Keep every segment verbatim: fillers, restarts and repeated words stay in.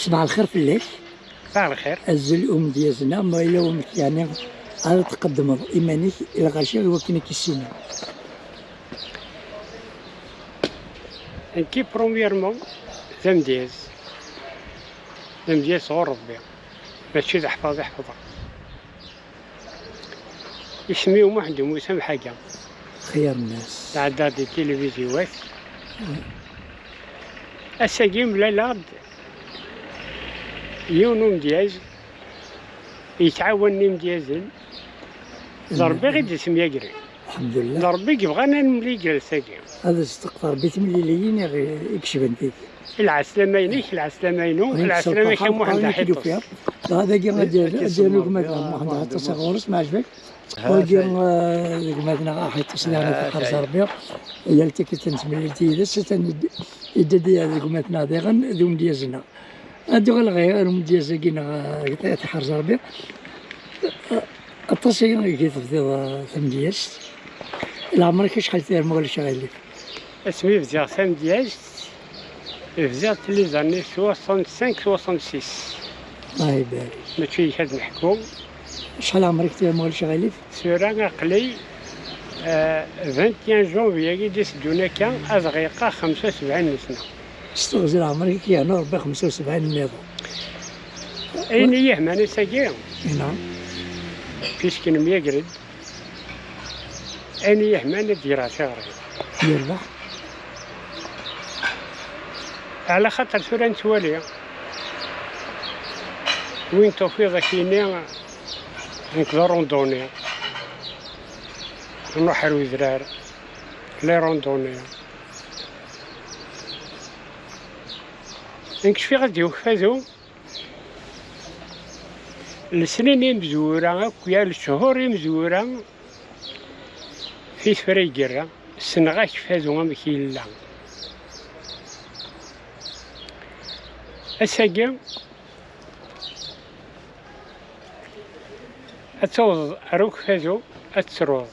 Ṣbaḥ lxir fell-ak. Ṣbaḥ lxir. Azul umedyaz-nneɣ, ma yella wamek, yeɛni, ara tqeddmeḍ iman-ik i lɣaci i wakken ad k-issinen. Nekki, premièrement, d amedyaz. D amedyaz sɣur Rebbi. Mačči d aḥfaḍ i ḥefḍeɣ. Isem-iw Muḥend U Musa Mḥaga. Xyar nnas. Tɛeddaɣ di tilivizyiwat. Ass-agi mlaleɣ-d yiwen umedyaz yettɛawanen imedyazen. D Rebbi i d-isemyagren. Lḥemdulillah. D Rebbi i yebɣan ad nemlil ass-agi. Ad as-teqfer Rebbi timliliyin i ɣ-, i yecben tigi. Lɛeslama-inek, lɛeslama-inu, lɛeslama-ik a Muḥend Aḥiṭus. Dɣa dagi ad d-yernu gma-tneɣ Muḥend Aḥiṭus ɣur-s, ma ɛejbek. Wagi, eh, d gma-tneɣ Aḥiṭus, diɣen ad t-iḥrez Rebbi. Yal tikkelt nettemlil yid-s, atan id-, idda-d d gma-tneɣ diɣen, d umedyaz-nneɣ. Ad uɣaleɣ ɣer umedyaz-agi-nneɣ, eh, ad t-iḥrez Rebbi. Aṭas aya i tebdiḍ, eh, tamedyazt. Leɛmer-ik acḥal tirma, ulac aɣilif? Asmi bdiɣ tamedyazt, bdiɣ-tt les années soixante-cinq, soixante-six. Allah ibarik. Mačči zik ad neḥku. Acḥal ɛemr-ik tura, ma ulac aɣilif? Tura aql-i, eh, vingt et un janvier-agi d-iteddun akka, ad ɣiqeɣ xemsa u sebɛin n sna. S teɣzi n leɛmer-ik, yerna Rebbi xemsa u sebɛin nniḍen. Ayen i yehman ass-agi, puisque nemyager-d, ayen i yehman ad d-yerr tiɣri. Yerbeḥ. Ɛla xaṭer tura nettwali, win tufiḍ ad k-yini nekk d arunduni, nruḥ ar udrar, les randonnées. Nekk cfiɣ ad d-yewk Fadu. Lesnin imezwura akk, ya lechur imezwura, fi tefra igerra, ssneɣ-ak Fadu amek yella. Ass-agi, ad tawḍeḍ ar ukfadu, ad tettruḍ.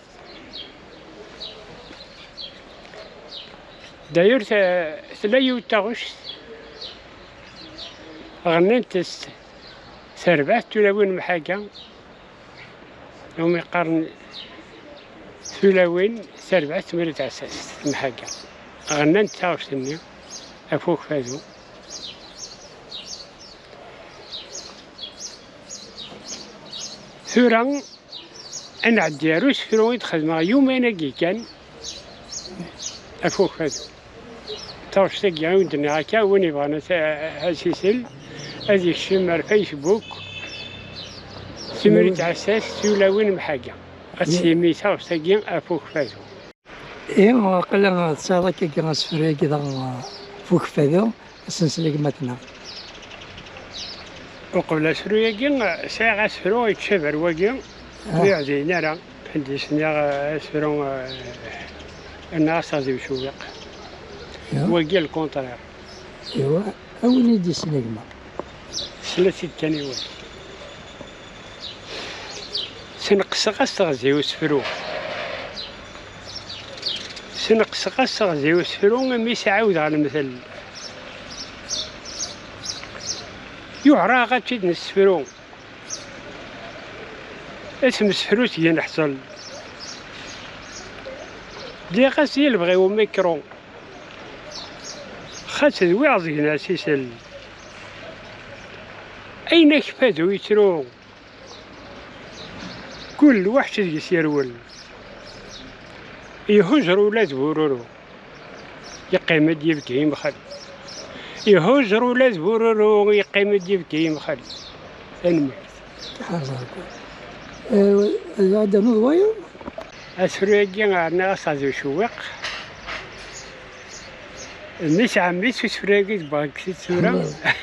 D'ailleurs, te-, tella yiwet taɣect, ɣennant-tt terbaɛt tulawin Mḥaga, umi qqaren tulawin terbaɛt Temrilt Ɛessas Mḥaga. Ɣennant taɣect-nni ɣef ukfadu. Tura, ad nɛeddi ar usefru i d-xedmeɣ yuman-agi kan, ɣef ukfadu. Taɣect-agi i wen-d-nniɣ akka, win yebɣan ad, ad s-isel, ad yekcem ar Facebook, Timrilt Ɛessas, tulawin Mḥaga. Ad s-yemmi taɣect-agi ɣef ukfadu. Ihi, waqila tesɛiḍ akkagi asefru-agi daɣen ɣef ukfadu, ad s-nsel i gma-tneɣ. Uqbel asefru-agi, sɛiɣ asefru yettcabi ar wagi, ah, ur yeɛdiyen ara, anda i s-nniɣ, eh, asefru, eh, annaɣ-as Aɣziw Cewwiq. Ya. Wagi le contraire. Iwa, a win i d-yessin a gma. Slet-id kan i wagi. Sneqseɣ-as teɣzi i usefru. Sneqseɣ-as teɣzi i usefru, mi s-ɛawdeɣ lemtel. Yuɛer-aɣ ad tt-id-nessefru. Ad temsefru seg-i neḥṣel. Ddiɣ-as di lebɣi umikru. Xas d wi ɛeẓgen asisel. Ayen akfadu yettru. Kul lweḥc deg-s yerwel. Ihujer ula d bururu, yeqqim-d yebki yemxel. Ihujer ula d bururu, yeqqim-d yebki yemxel. Tanemmirt. Ḥaẓer. Eh, ad d-nernuḍ wayeḍ? Asefru-agi rniɣ-as Aɣziw Cewwiq. Mmi-s ɛemmi-s usefru-agi deg-s tura.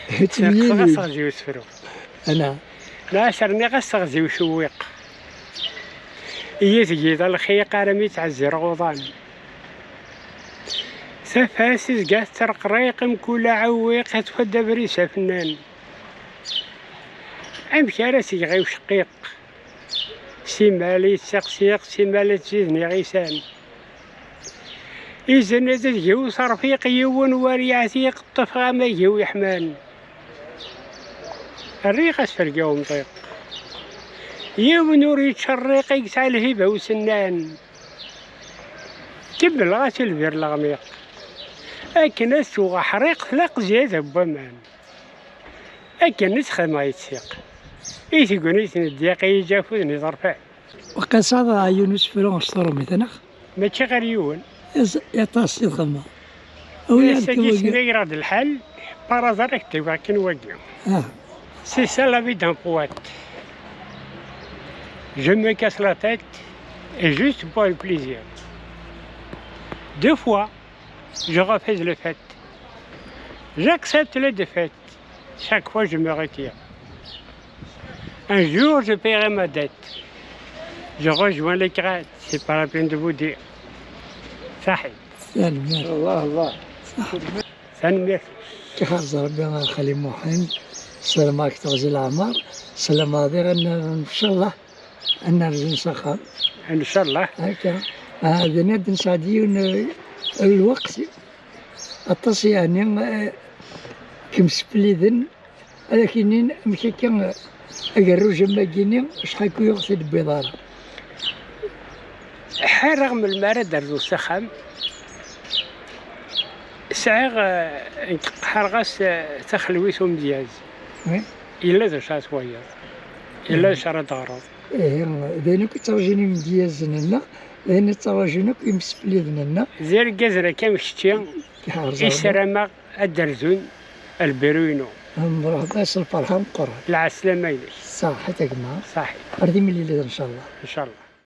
Rniɣ-as Aɣziw usefru. Ana. Nɛas rniɣ-as Aɣziw Cewwiq. Yid-i d lxiq armi ttɛezzireɣ uḍan. Tafat tezga tettreqriq, mkul aɛewwiq ad twad abrid s afennan. Amek ara s-geɣ i uceqqiq? Simmal i ttseqsiq, simmal i ttziden iɣisan. Izen ad d-gew terfiq, yiwen war yeɛtiq, ṭṭef amag-iw yeḥman. Rriɣ asferg i umḍiq. Yiwen ur yettcerriq i yesɛa lhiba usennan. Kemmleɣ-as i lbir leɣmiq. Akken ad sweɣ aḥriq tlaq zzyada n waman. Akken i s-xedmeɣ yettsiq. I tegnit n ddiq i yiǧ afud n iḍerfan. Waqil tesɛiḍ yiwen usefru s trumit, neɣ? Mačči ɣer yiwen. Yes, aṭas i txedmeɣ. Awi-aɣ-d ass-agi wagi. Smi yeɣra-d lḥal, par hasard ad k-d-awiɣ kan wagi. Ah. C'est ça la vie d'un poète. Je me casse la tête et juste pour le plaisir. Deux fois, je refuse le fait. J'accepte les défaites. Chaque fois, je me retire. Un jour, je paierai ma dette. Je rejoins les crêtes. C'est pas la peine de vous dire. Saḥit. Tanemmirt. Allah, Allah. Tanemmirt. Iḥrez Rebbi a Xali Muḥend. Ssarameɣ-ak teɣzi leɛmer. Ssarameɣ diɣ ad n-, ncallah ad nerzu s axxam. Ncallah. Akka. Ah, din ad nesɛeddi yiwen, eh, lweqt aṭas, yeɛni, eh, kemsefliden. Ad ak-inin amek akka, agerruj am wagini, acḥal ku yuɣ ti d-tewwiḍ ara. Ḥareɣ melmi ara d-rzuɣ s axxam, sɛiɣ, eh, nekk qqareɣ-as, eh, taxelwit umedyaz. Oui. Yella d acu ara twayeḍ, yella d acu ara d-ɣreḍ. Ihi, d ayen akk i ttṛajun imedyazen-nneɣ, d ayen i ttṛajun akk imsefliden-nneɣ. D irgazen akka am kečči i ssarameɣ ad d-rzun lbiru-inu. Mṛeḥba s lferḥ ameqqran. Lɛeslama-inek. Ṣaḥit a gma. Ṣaḥit. Ar timlilit ncallah. Ncallah.